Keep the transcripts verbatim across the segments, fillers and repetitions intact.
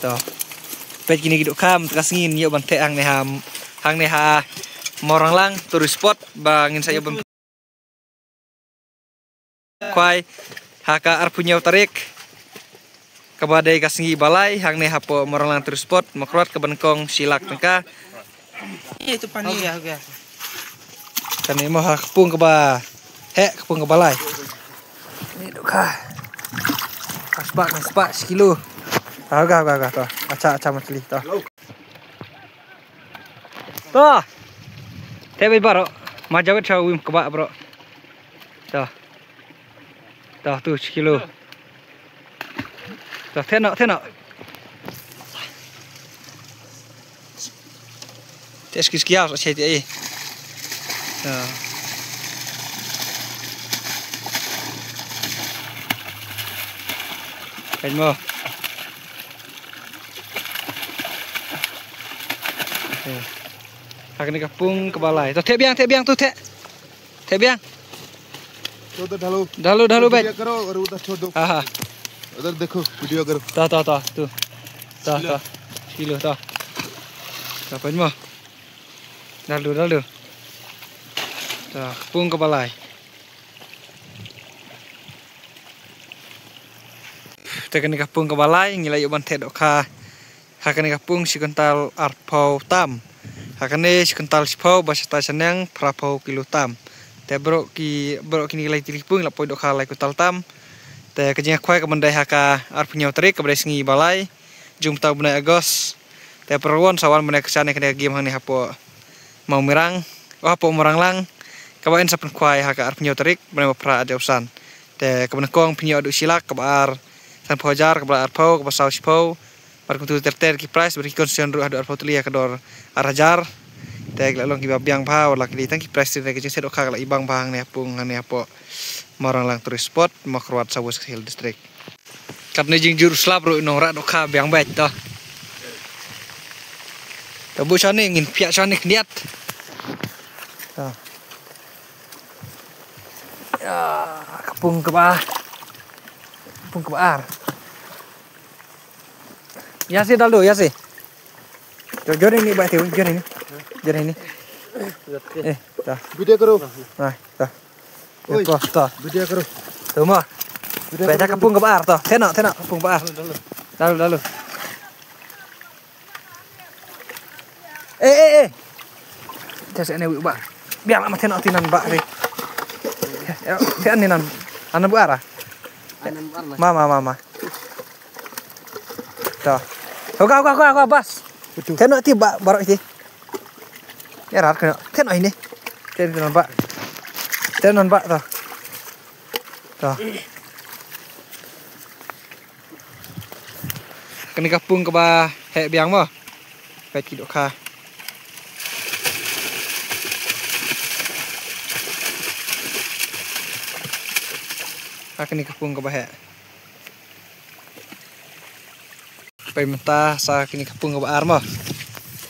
To. Peit kine ki dohkha mynta ka sngi ngin ïoh ban theh hangne ha, hangne ha Mawranglang tourist spot ba ngin sa ïoh ban khwai ha ka arphew hynñiew tarik, kaba dei ka sngi ba lai, hangne hapoh Mawranglang tourist spot, Mawkyrwat, kaba nyngkong shi lak tyngka. Itu pani ya, ya. Kane mo ha ka pung kaba heh, ka pung kaba lai. Ni dohkha. Ka spah, ka spah shi kilo. Ha ga, ha ga, ha ga to. Acha, acha machli to. To. Te bai baro. Ma jaw beit sha wim kaba bro. To. To tu shi kilo. To, theh noh, theh noh. Theh shi kilo, shi kilo. To. Peit mo. Ha kane ka pung kaba lai. To theh biang, theh biang tu theh. Theh biang. तो उधर ढालो। ढालो, ढालो, उधर भाई। वीडियो करो और उधर छोड़ दो। हाँ, हाँ। उधर देखो, वीडियो करो। Ta, ta, ta, tu. Ta, ta. Kilo, ta. Ta, peit mo. Dah lu, dah lu. Ta, pung kaba lai. Te kane ka pung kaba lai, ngi la ïoh ban theh dohkha. Ha kane ka pung shi kwintal arphew tam. Ha kane shi kwintal shiphew, ba shata shaneng phraphew kilo tam. Te baroh ki, baroh kine ki lai tylli ki pung la poi dohkha lai kwintal tam. Te ka jingkhwai ka ban dei ha ka arphew hynñiew tarik, kaba dei sngi ba lai jong u bnai August. Te paralok sa wan ban ïa kyrshan ïa kane ka game hangne hapoh Mawmirang, oh, hapoh Mawranglang. Kaba yn sa pynkhwai ha ka arphew hynñiew tarik, bnai ba phra, arhajar arphew san. Te kaba nyngkong phin ïoh haduh shi lak, kaba ar sanphew hajar, kaba lai arphew, kaba saw shiphew. Bad kumtu ter ter ki prize, bad ki consolation ruh haduh arphew tylli ha ka dor ar hajar. Te ki la long kiba biang bha, wat la ki dei tang ki prize, te ka jingtheh dohkha ka la i biang bha hangne ha pung, hangne hapoh Mawranglang Tourist Spot, Mawkyrwat, South West Khasi Hills District. Katne jingjur slap ruh nongrah dohkha biang beit to. To buh shane, ngin phiah shane khyndiat. To. Ya, ka pung kaba, ka pung kaba ar. Ïa shi, dal do, ïa shi. Jo, jo ni, ba ti, jo ni. Jo ni. Eh, ta. वीडियो करो। Ha, ta. Oi, to, to. वीडियो करो। To mo. Bai, ka pung kaba ar to. Theh noh, theh noh, ka pung kaba ar. Dal do, dal do. Eh, eh, eh. Te seh ne wi ba. Biang la ma theh noh ti nan ba ri. Theh ne nan. Anan ba ra. Anan ba ra. Ma, ma, ma, ma. To. Ho ga, ho ga, ho ga, ho ga, bas. Betul. Theh noh ti ba, baroh ti. Ïa rat kano. Theh noh ine. Theh noh ba. Theh noh ba to. To. Kane ka pung kaba heh biang mo. Peit ki dohkha. Ha kane ka pung kaba heh. Peit mynta sa kane ka pung kaba ar mo.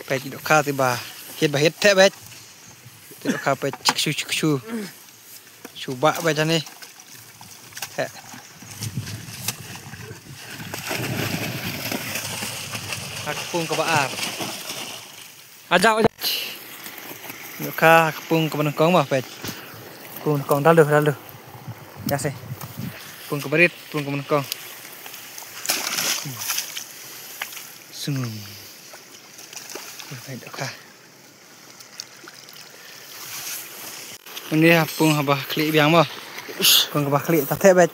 Peit ki dohkha te ba hit ba hit theh beit. Te dohkha peit chik shu chik shu. Shu ba beit jani. Heh. Ha ka pung kaba ar. Ajaw, ajaw. Dohkha ha ka pung kaba nyngkong mo peit. Pung nyngkong dal do, dal do. Ïa shi. Pung kaba rit, pung kaba nyngkong. Sngewbha dohkha. Une ha pung haba khlieh biang mo. Pung haba khlieh ta theh beit.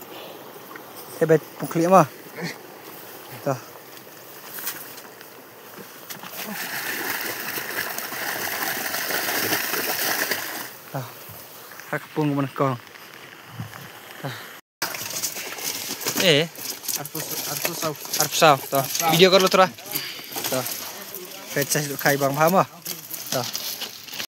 Theh beit pung khlieh mo. Ta. Ta. Ha ka pung kaba nyngkong. Ta. Eh, arphew, arphew saw. Arphew saw, to. Arphew saw. Video kor lo tra. To. Peit sa dohkha i biang bha mo. To.